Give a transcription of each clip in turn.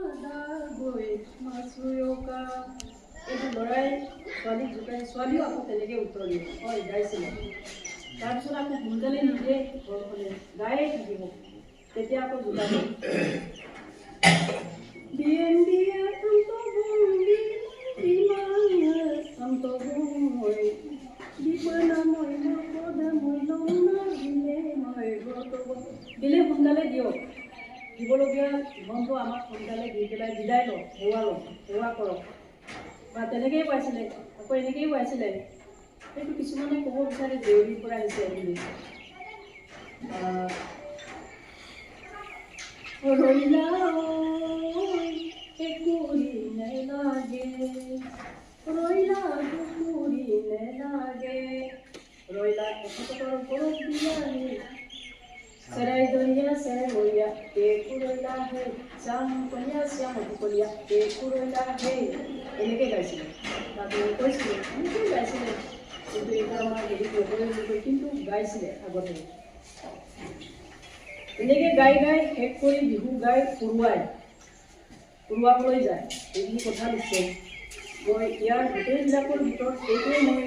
গৈ মাছুৱৈকা। এইটো ল'ৰাই ছোৱালীক জোকাই, ছোৱালীও আকৌ তেনেকৈ উত্তৰ দিয়ে। হয়, গাইছিলে। তাৰপিছত আকৌ সোনকালে নিদিয়ে ঘৰখনে, গায়ে থাকিব, তেতিয়া আকৌ জোকাব। বিয়েন বিয়ে অন্ত মই বিপনা মই মই মই দিলে সোনকালে দিয়ক। দিবলগীয়া ধনটো আমাক সোনকালে দি পেলাই বিদায় লওক, সেৱা লওক, সেৱা কৰক বা তেনেকেই পাইছিলে। আকৌ এনেকেই পাইছিলে। সেইটো কিছুমানে ক'ব বিচাৰে দেউৰীৰ পৰা আহিছে বুলি। ৰৈলা একুৰি নেলাগে, ৰৈলা দুকুৰি নেলাগে, ৰৈলা 100 টকাৰ ওপৰত দিলাহি। চেৰাই দৰীয়া চেৰমৰীয়া একুৰৈলা হে, শ্যাম কলীয়া শ্যাম কলীয়া একুৰৈলা হে, এনেকৈ গাইছিলে। তাত মই কৈছিলোঁ, এনেকেই গাইছিলে, কিন্তু এইবোৰ আমাৰ হেৰিত নকৰে বুলি কৈ, কিন্তু গাইছিলে আগতে। এনেকৈ গাই গাই শেষ কৰি বিহু গাই উৰুৱাই উৰুৱাবলৈ যায়। এইখিনি কথা লিখিছে। মই ইয়াৰ গোটেইবিলাকৰ ভিতৰত এইটোৱে মই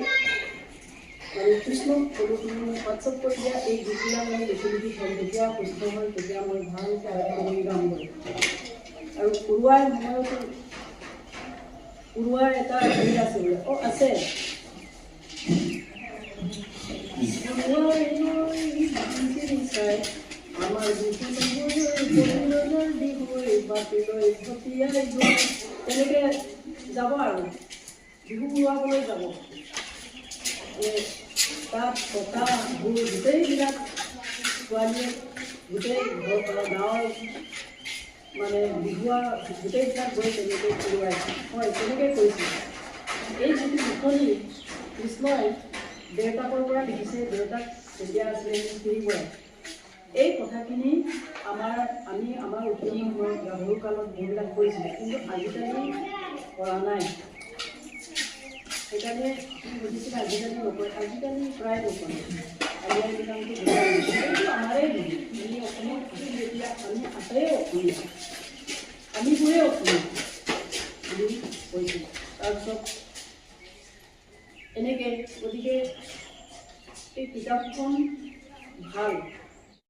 মানে কৃষ্ণক ক'লোঁ, তুমি মোক হোৱাটছআপ কৰি দিয়া এই গীতবিলাক, মই লিখি লিখি থ'ম। যেতিয়া সুস্থ হয় তেতিয়া মই ভালকৈ আৰম্ভ কৰি গামগৈ। আৰু উৰুৱাৰ সময়তো উৰুৱাৰ এটা হেৰি আছে বোলে, অঁ আছে। উৰুৱাই লৈ চাই আমাৰ বিহু নহয় বিহুৱে বাতিলৈ ভটিয়াই যোৱা, তেনেকৈ যাব আৰু বিহু উৰুৱাবলৈ যাব। তাত টকা ঢোল গোটেইবিলাক ছোৱালীয়ে, গোটেই গাঁৱৰ মানে বিহুৱা গোটেইবিলাক গৈ তেনেকৈ উৰুৱাই। হয়, তেনেকৈ কৰিছিল। এই যিটো লিখনি কৃষ্ণই দেউতাকৰ পৰা লিখিছে, দেউতাক তেতিয়া আছিলে শিৰি বৰাই। এই কথাখিনি আমাৰ আমি আমাৰ উঠি অহা সময়ত গাভৰু কালত এইবিলাক কৰিছিলে, কিন্তু আজিকালি কৰা নাই। সেইকাৰণে সুধিছিলে, আজিকালি নকৰে? আজিকালি প্ৰায় নকৰে। আলি আই লৃগাংটো, এইটো আমাৰে বিহু। আমি অসমত আছোঁ যেতিয়া আমি আটাইয়ে অসমীয়া, আমিবোৰেই অসমীয়া বুলি কৈছোঁ। তাৰপিছত এনেকৈ, গতিকে এই কিতাপখন ভাল।